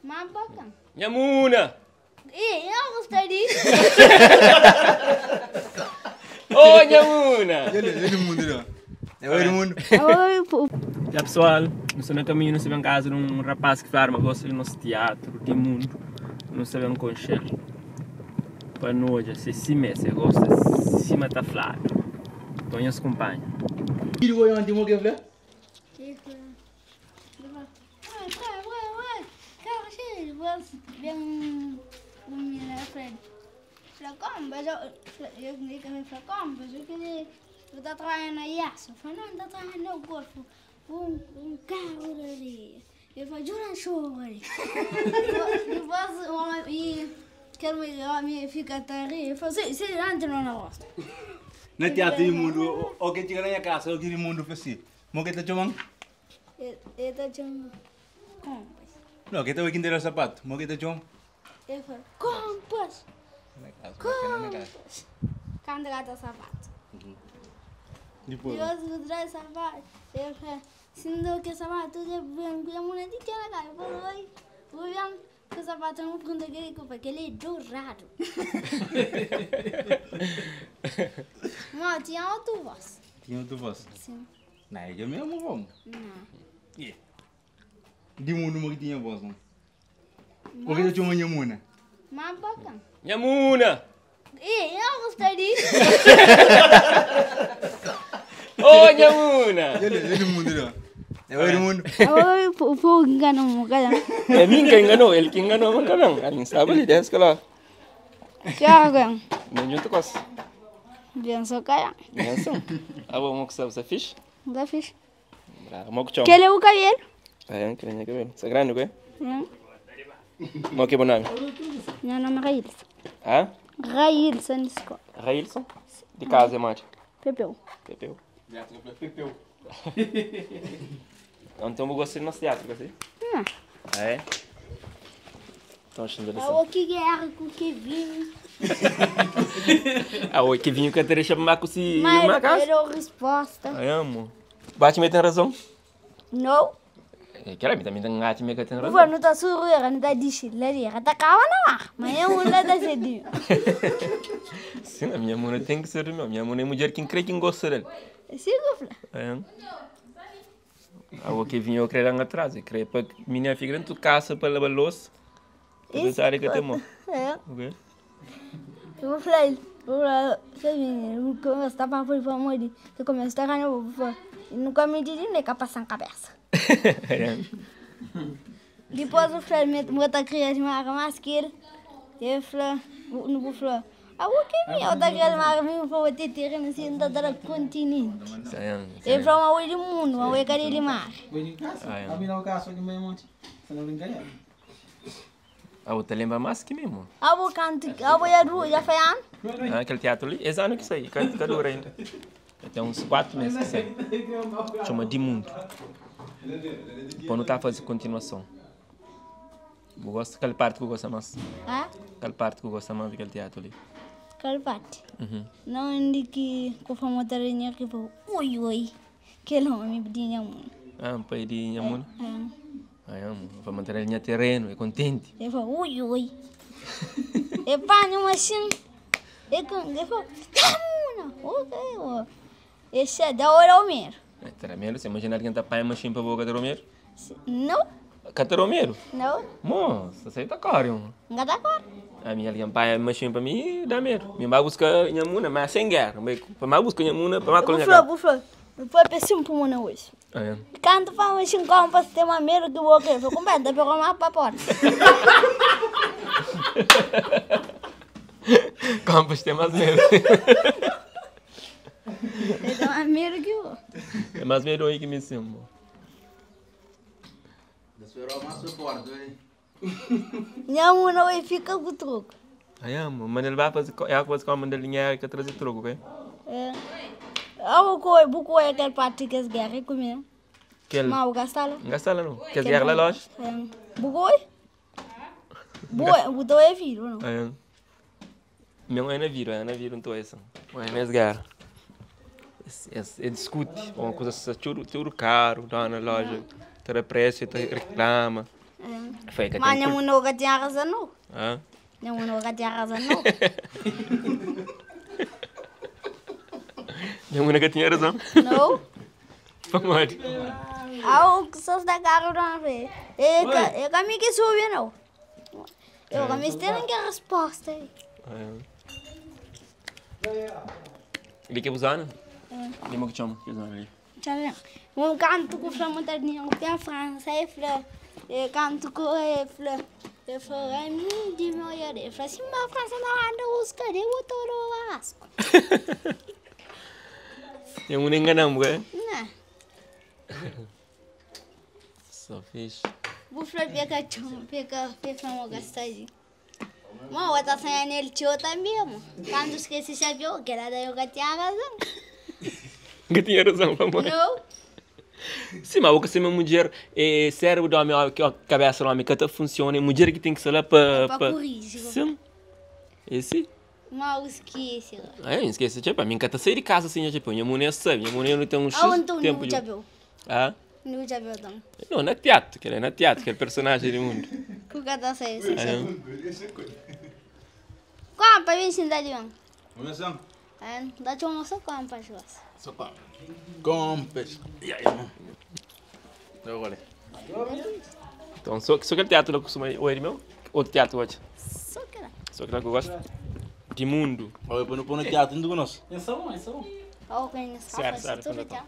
Má bakan. Nha muna! Ih, eu gostei disso. Oh, nha muna! É do mundo, não. É do mundo. Oi, pô. Já pessoal, nós estamos no caminho, nós estamos em casa de um rapaz que fala, mas gosta do nosso teatro, de mundo. Nós sabemos conhecer. Para nós, se se mesmo, se gosta, se mata flado. Então, nós acompanha. E o ontem mo que falou? Ué, ué, ué. Carro cheio, você vem comigo na frente. Falei, mas eu, eu falei, como, mas eu queria, eu tô trabalhando na Yasa. Falei, não, tô trabalhando no golfo. Um carro ali. Eu falei, jura show ali. Depois, o homem, e quero me fica até rir. Eu falei, sim, sim, não, não gosto. Na teatro do mundo, o que chega na minha casa, o que do mundo fez assim. Mo que tá chamando? Eu tô chamando compas. Não, que tá aqui inteiro sapato. Mo que tá chamando? Eu falei, compas. Compas. Quando gata sapato. Depois. Depois eu trouxe sapato. Eu falei, se não quer sapato, eu venho com a mulher de que na cara. Eu falei, oi, vou ver que o sapato não pergunta que ele porque ele é dourado. Mas tinha outro voz. Tinha outro voz. Sim. Não, é mesmo vamos. Não. Yeah. De mundo mo que tinha voz, não. O que tá chamando minha muna? Mas bacana. Nha muna! Ih, eu gostei disso. Oh, nha muna! É do mundo, não. É do mundo. Oi, o fogo enganou um bocado. É mim que enganou, ele que enganou, mas não. Alguém sabe ali, desce lá. Tiago, Não junto com os. bem só caia. Benção. Ah, bom, que sabe, você fiz? Não fiz. Bravo, mo que chama. Que ele é o cabelo? É, que nem cabelo. Você é grande, o quê? Não. Mo que é bom nome? Meu nome é Raílson. Hã? Raílson Scott. Railson? De casa, é mate. Pepeu. Pepeu. Pepeu. Então, eu gosto de nosso teatro, gostei? Não. Ah, é? Então, acho É interessante. o que guerra com o que vinho. Ah, o que vinho que eu teria chamado com se Mas uma casa. era a resposta. Ai, amo. Bate me tem razão. Não. É, que era, também tem gato me que tem O razão. não tá surreira, não tá destilaria, tá calma não ar. Mas eu não tá cedinho. Sim, a minha mãe tem que ser meu. Minha mãe é mulher quem crê quem gosta dele. Siga, Flá. É. Ah, o que vinho eu creio lá atrás. Eu creio para minha filha tu caça para lavar louça. Tu pensar que tem mo. É. Ok? Eu vou falar, vou falar, você vem, começa a falar para morrer, você começa a ganhar, vou falar, nunca me disse nem que passar na cabeça. É. Depois o Flá me botou criança uma masqueira, eu falei, não vou falar, ah, o que me, eu tá criança uma me vou ter terreno assim, não tá continente. Eu falei, uma oi do mundo, uma oi cara de mar. Voy em casa. Ah, é. A mim não caso aqui mesmo monte. Você não brinca Ah, o te lembra mais que mesmo. Ah, vou canto, ah, vou a rua, já foi ano? Ah, aquele teatro ali, esse ano que saí, que dura ainda. Tem uns 4 meses que saí. Chama de Mundo. Depois não tá fazendo continuação. Eu gosto daquela parte que eu gosto mais. Ah, Aquela parte que eu gosto mais daquele teatro ali. aquela parte. Uhum. Não indi que com a motorinha que vou, oi, oi, que não me pedinha muito. Ah, um pai de Inhamuna. É. Ai, amo. Vou manter a linha terreno, é contente. Eu falo, ui, ui. Eu pano assim. Eu falo, Tamuna! Ok, ó. Esse é da hora ao mesmo. É, terá medo, você imagina alguém tá pai machine para boca de Romero? Não, Cata Romero? não, Moça, você tá caro. não dá agora. A minha alguém pai machine para mim, dá medo. Minha mãe busca Inhamuna, mas sem guerra. Para mais busca Inhamuna, para mais Eu vou colônia. falar, vou falar. Foi péssimo para mim hoje. Ah, é. Canto para mexer com para ter uma medo que vou querer. Vou comprar, dá para uma para porta. Campas tem mais medo. Eu tenho mais medo que vou. É mais medo aí que me ensina. Minha mãe não fica com o troco. Ai, amo. Mas ele vai fazer, ela faz com a mandalinha que trazer troco, ok? É. Eu vou vou comer aquela parte que as guerras comer. Que ele... Mas vou gastá-la. Não gasta lá, não. Quer dizer, lá loja? Bugoi? Bugoi, botou é viro, não? É. Meu é na viro, é na viro, não tô essa. Mas é guerra. É discute, uma coisa assim, tiro, tiro caro, lá na loja, tira preço, reclama. Foi ka Mas ten nha culpa. mano ka tinha razão não. Hã? Nha mano ka tinha razão não. Nha mano ka tinha razão. Não. Pamodi? Ah, o que só está carro não vê. É que é que a mim que soube não. Eu que me tem que a resposta. aí. Li que é busana? Li mo que chama que zona ali. Tchau. Um canto com flor montaninha, tem a França e flor. E canto com e flor. E flor é mim de meu olhar. E flor assim, mas a França não anda busca de botou no Vasco. Tem um enganamos, é? Não. Só fiz. Vou flor pega chum, pega pega uma gastadinha. Mas eu tô sem nele tio também, mano. Quando esqueci chapéu, que era daí eu que tinha razão. Que tinha razão, pamodi. Não. Sim, mas o que se uma mulher é cérebro do homem, que a cabeça do homem que até funciona, é mulher que tem que ser lá para Pra corrigir. Sim. Esse? Mas eu esqueci. Ah, eu esqueci, tipo, a mim que até sair de casa assim, tipo, minha mulher sabe, minha mulher não tem um X Ah, então tempo não de... chapéu. Ah? Não chapéu não. Não, na teatro, que é na teatro, que é personagem do mundo. Que cada sai esse Ah, chapéu. Qual para mim sentar de mão? Vamos lá. É, dá te uma só com para churras. Só pá. Compes. E aí, irmão? Agora. Então, só, só aquele teatro lá costuma ouvir meu? Outro teatro hoje. Só que lá. Só aquele que eu gosto. De mundo. Olha, põe no teatro, não conosco. É só um, é só um. Ó, quem Certo, sabe certo, tudo então.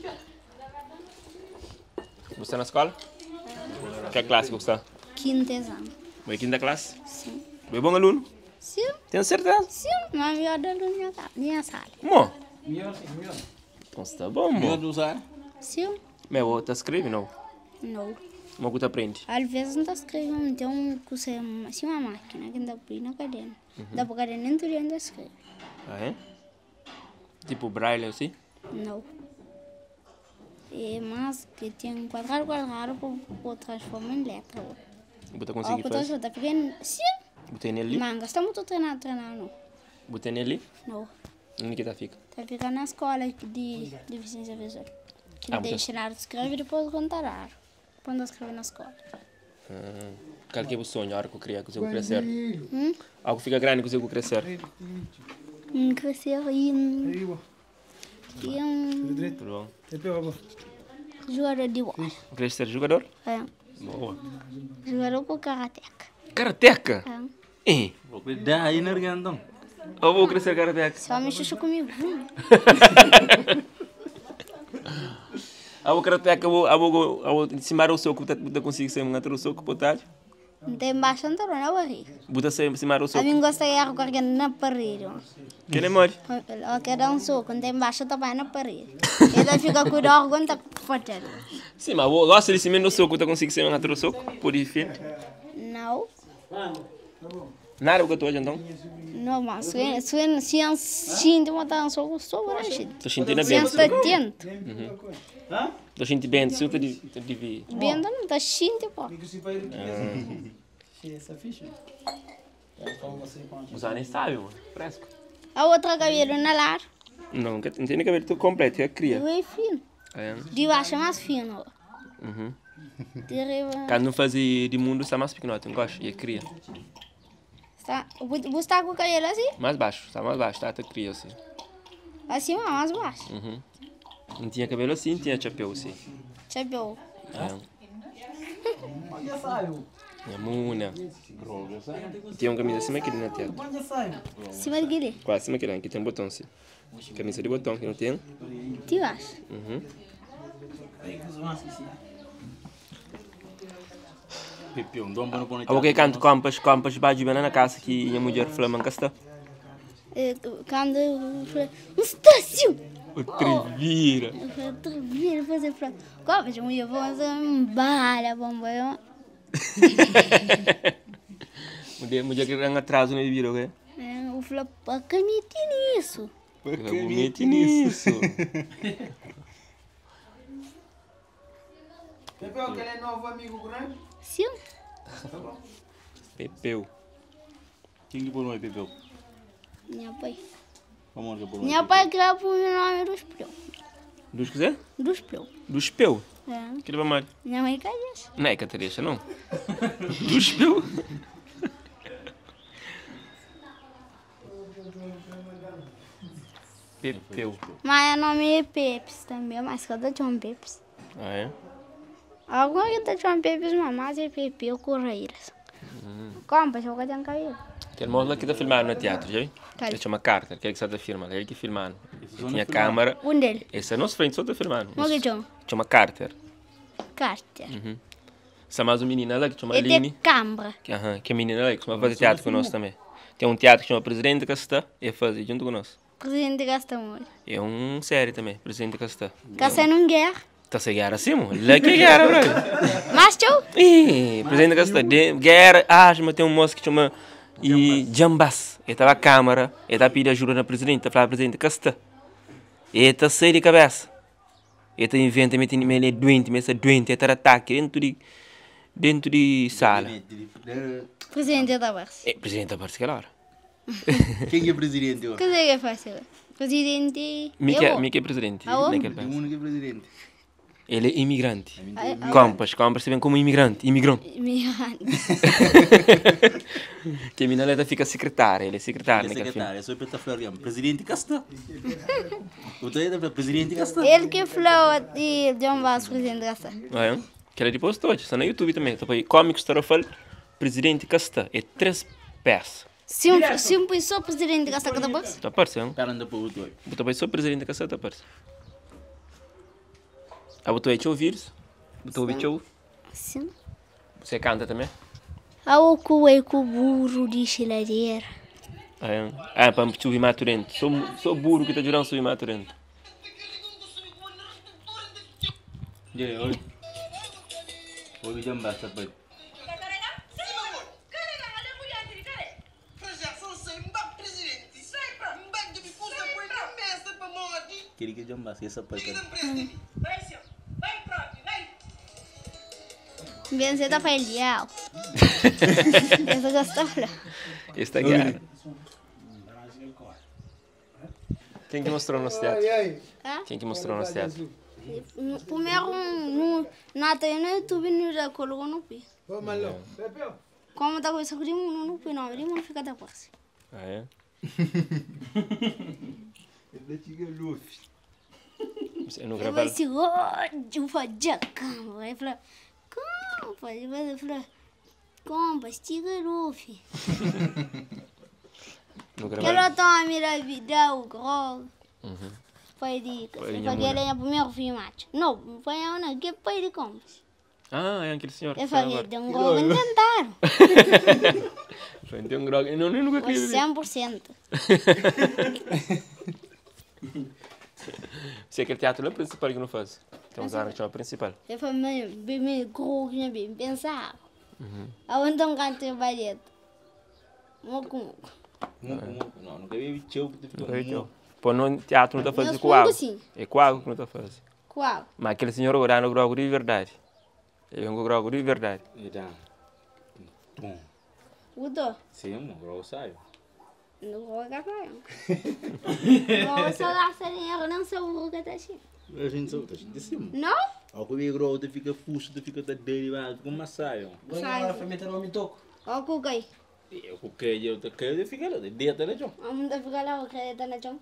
já. Você na escola? Que classe que você está? Quinto exame. Vai quinta classe? Sim. Foi bom aluno? Sim. Tenho certeza? Sim, mas melhor da minha minha sala. Mo. Melhor sim, melhor. Então está bom, Melhor mo. de usar. Sim. Mas eu tá escreve não? Não. Mas que tu aprende? Às vezes não tá escrevendo, tem um curso assim uma máquina que dá para ir na caderno. Dá para caderno nem tudo ainda escreve. Ah, é? Tipo braille assim? Não. É mas que tem quadrado quadrado para transformar em letra. Você Ó, consegue para fazer? transformar, tá ficando. Sim. Botei nele ali? Mas gasta muito treinar, treinar não. Botei nele ali? Não. Onde que tá fica? Tá ficando na escola de deficiência visual. Que Ah, me muito- ensinar a escrever e depois contar. Quando eu escrevo na escola. Ah, qual que é o sonho, a hora que eu criar, que eu crescer? Algo fica grande que eu crescer. Crescer e. E um Tudo bom? jogador de bola. Queres ser jogador? É. Boa. Jogador com karateca. Karateca? É. Eh, Vou cuidar aí, né, então. eu vou crescer karateca. Só me chuchu comigo. Eu vou karateca, eu vou, eu vou, eu vou cimar o soco, eu consigo ser um outro soco, botar. Não tem bastante na barriga. Bota cimar o A soco. mim gosta de errar com na parede. Quem é morre? Eu quero dar um soco, não tem baixo também na parede. Ele fica com o órgão, tá forte. Sim, mas eu gosto de cimar o soco, eu consigo ser um outro soco, por diferente. Não. Nada o que eu tô hoje então. Não, mas se se se sinto uma um soco, só por aí. Tô sentindo Se bem. está atento. Tô sentindo bem, se eu te de Bem, não tá sentindo, pô. Essa ficha. É, como você conta. Usar nem sabe, mano. Fresco. A outra cabelo na lar, Não, não tem cabelo todo completo, é cria. é fino. É. De baixo é mais fino. Uhum. De arriba. Quando não fazia de mundo, está mais pequeno, não gosto. E é cria. Está, você está com o cabelo assim? Mais baixo, está mais baixo, tá até cria assim. Acima, mais baixo. Uhum. Não tinha cabelo assim, tinha chapéu assim. Chapéu. É. Onde saiu? Minha muna. Tinha uma camisa acima aqui na teatro. Onde saiu? Cima de guilé. Quase acima aqui, aqui tem um botão assim. Camisa de botão que não tem. De baixo. Uhum. Aí, os lances, sim. Pepeu, não dá para Ah, porque canto compas, compas, bajo bem na casa que minha mulher fala, está. Eh, Quando eu falei, um estácio! O trevira. Eu falei, tu vira fazer pra. Como? Mas eu vou fazer um bala, bomba. Eu... Mulher, mulher que era atraso no vira, ok? É, Eu falei, pá, que me tem isso? Eu meti nisso. Pepeu, aquele é novo amigo grande? Sim. Pepeu. Quem que pôr nome Pepeu? Minha pai. Vamos que pôr nome. Minha pai criou o meu nome dos preu. Dos que zé? Dos preu. Dos peu. É. É. Kili pa modi? Nha mãe ka dexa. Não, é ka ta dexa não. Duspiu. Pepeu. Mas o nome é Pepes também, mas que eu tô chamando Pepes. Ah, é? Alguma que tá chamando Pepes, mas é Pepeu Correiras. Como, eu vou ter um cabelo. Aquele moço lá que tá filmando no teatro, já viu? Qual? Ele chama Carter, que é que está filmando, ele que filmando. Ele zona tinha filmando. câmera. Um dele. Esse é nosso frente, só tá filmando. Como que chama? Chama Carter. Carter. Essa mais uma menina lá que chama Ele Aline. tem câmara. Que, aham, que é a menina lá que costuma fazer teatro conosco também. Tem um teatro que chama Presidente Castá, e faz junto conosco. Presidente gasta muito. É um série também, Presidente Castá. Casta não guerra. Tá sem guerra assim, mano? Lá que é guerra, brother. Mas tchau. Ih, Presidente Castá, de, guerra, ah, mas tem um moço que chama e Jambas. Ele tava a câmara, ele tá pedindo ajuda na presidente, tá falando presidente Castá. Ele tá cheio de cabeça. Ele tá inventa, ele é doente, ele é doente, ele tá ataque dentro de sala. Presidente da Barça. É, presidente aparece aquela hora. Quem é presidente? ó? O que é que faz? Presidente. Mickey, Eu. Mickey é presidente. Ah, naquele Do país. mundo que é presidente. Ele é imigrante. Ah, Compas, compas se vem como imigrante, imigrante. Imigrante. Que a menina ela fica secretária, ele é secretário Ele é naquele filme. secretário, é só para falar, presidente Casta. O teu é presidente Casta. Ele que falou e deu um vaso presidente gasta. Ah, é? Que ele depois hoje, está no YouTube também. Tá aí, Cómicos Tarofal, Presidente Castá. É três peças. Se um, se um pessoa presidente gasta cada bolsa. Tá aparecendo? Cara, anda para o outro. Botou aí só Presidente Castá, tá aparecendo. Ah, botou aí, te ouvir isso? Botou ouvir, te ouvir. Sim. Você canta também? Ao cu é com o burro de geladeira. Ah, é? Ah, para te ouvir mais turento. Sou burro que tá jurando subir mais turento. Ouve Jambas, sabe? Queria que Jambas, que essa parte. Bem, você tá falhado. Eu gostava. Esse tá guerra. Quem que mostrou no nosso teatro? Hã? Quem que mostrou no nosso teatro? Primeiro, no, nata no YouTube, não já colocou no pé. Como tá com isso aqui, não no pé, não, ele não fica da parte. Ah, é? Você não Eu gravaram? vou se ódio, fazer cama. Ele falou, compa, ele falou, compa, estiga Luffy. Não Quero gravaram? tomar mira vida, o grog. Pai de, Pai de porque ele é o primeiro filmate. Não, foi a não, que pai de compras. Ah, é aquele senhor. que Eu saiu falei, agora. deu um grog, tentaram. Foi, tem um grog. Eu, não, eu nunca Foi queria beber. 100%. Você é aquele teatro lá principal que não faz. Tem uns anos que chama principal. Eu falei, bem, bem, grog, né, bem, pensar. Aonde um canto de balete? Moco, moco. Muco, muco. Não, nunca vi tchau que tu fica Nunca vi teu. muco. Pô, no teatro não tá fazendo Meus com água. fungos, sim. É com água que não tá fazendo. Qual? Mas aquele senhor agora no grog de verdade. Ele é um grog de verdade. E dá. Tum. O do. Sim, mano, grog saio. Não vou agarrar. Vou só gastar dinheiro, não sou burro que tá assim. A gente solta, a gente cima. Não? Ao que grog, tu fica fuxo, tu fica derivado, como maçaio. Agora foi meter o homem toco. Ó, o cucai. Eu com que eu te quero, eu fico lá, deita lá, João. Vamos ficar lá, o crédito na chão.